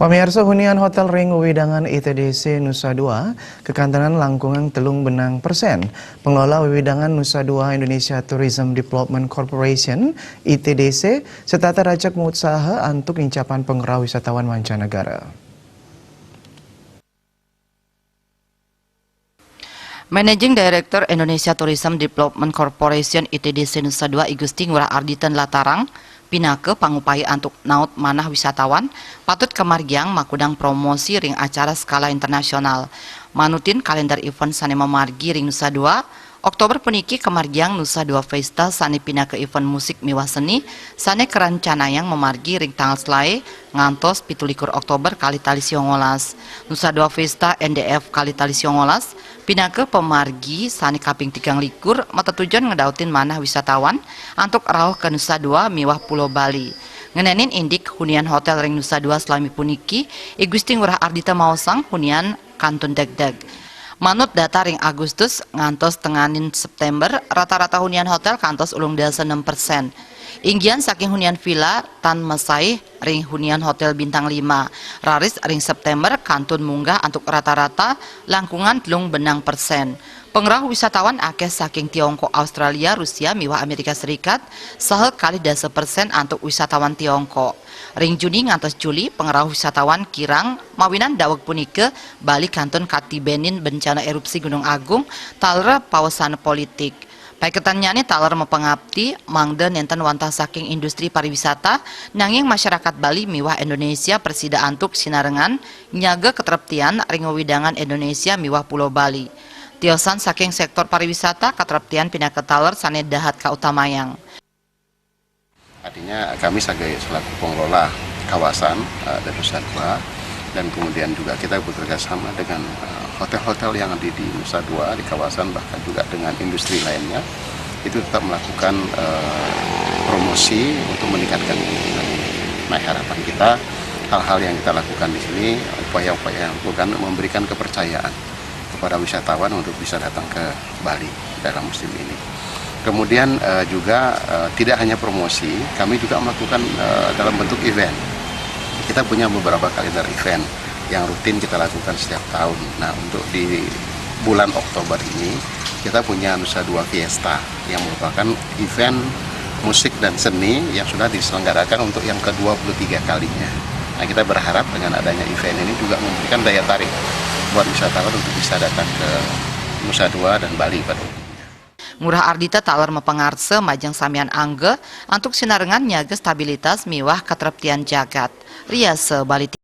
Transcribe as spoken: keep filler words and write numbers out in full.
Pamiarsa, hunian hotel ring wewidangan I T D C Nusa Dua kakantenan langkungan telung benang persen. Pengelola wewidangan Nusa Dua Indonesia Tourism Development Corporation, I T D C, setata racak mutsaha antuk ngincapan pengrauh wisatawan mancanegara. Managing Director Indonesia Tourism Development Corporation, I T D C Nusa Dua, I Gusti Ngurah Ardita nlatarang, pinaka pangupaya antuk naut manah wisatawan, patut kamargiang makudang promosi ring acara skala internasional. Manutin kalender event sane mamargi ring Nusa Dua, Oktober puniki kamargiang Nusa Dua Festa sane pinaka event musik miwah seni sane karencanayang mamargi ring tanggal selae ngantos pitu likur Oktober kalih tali siongolas. Nusa Dua Festa N D F kalih tali siongolas pinaka pamargi sane kaping tigang likur matetujon ngedautin manah wisatawan antuk rauh ka Nusa Dua miwah Pulo Bali. Ngenenin indik hunian hotel ring Nusa Dua salami puniki, I Gusti Ngurah Ardita maosang hunian kantun degdeg. Manut data ring Agustus ngantos tengahin September, rata-rata hunian hotel kantos ulung dasa enam persen. Inggihan saking hunian villa tan masaih ring hunian hotel bintang lima, raris ring September kantun munggah antuk rata-rata langkungan telung benang persen. Pengrauh wisatawan akeh saking Tiongkok, Australia, Rusia, miwah Amerika Serikat, saha kalih dasa persen antuk wisatawan Tiongkok. Ring Juni ngantos Juli, pengrauh wisatawan kirang mawinan daweg punika Bali kantun katibenin bencana erupsi Gunung Agung, taler pawasana politik. Paiketannyane taler mapangapti mangda nenten wantah saking industri pariwisata, nanging masyarakat Bali miwah Indonesia prasida antuk sinarengan nyaga katreptian ring wewidangan Indonesia miwah Pulo Bali. Tiosan saking sektor pariwisata, katreptian pinaka taler sane dahat kautamayang. Artinya, kami sebagai selaku pengelola kawasan, eh, dan Nusa Dua, dan kemudian juga kita bekerja sama dengan, eh, hotel-hotel yang ada di Nusa Dua, di kawasan, bahkan juga dengan industri lainnya, itu tetap melakukan, eh, promosi untuk meningkatkan keuntungan ini. Nah, harapan kita, hal-hal yang kita lakukan di sini, upaya-upaya yang bukan memberikan kepercayaan kepada wisatawan untuk bisa datang ke Bali dalam musim ini. Kemudian, eh, juga, eh, tidak hanya promosi, kami juga melakukan, eh, dalam bentuk event. Kita punya beberapa kalender event yang rutin kita lakukan setiap tahun. Nah, untuk di bulan Oktober ini, kita punya Nusa Dua Fiesta yang merupakan event musik dan seni yang sudah diselenggarakan untuk yang kedua puluh tiga kalinya. Nah, kita berharap dengan adanya event ini juga memberikan daya tarik buat wisatawan untuk bisa datang ke Nusa Dua dan Bali pada umumnya. Ngurah Ardita taler mapangarsa majeng samian angga antuk sinarengan nyaga stabilitas miwah katreptian jagat. Riasa Bali.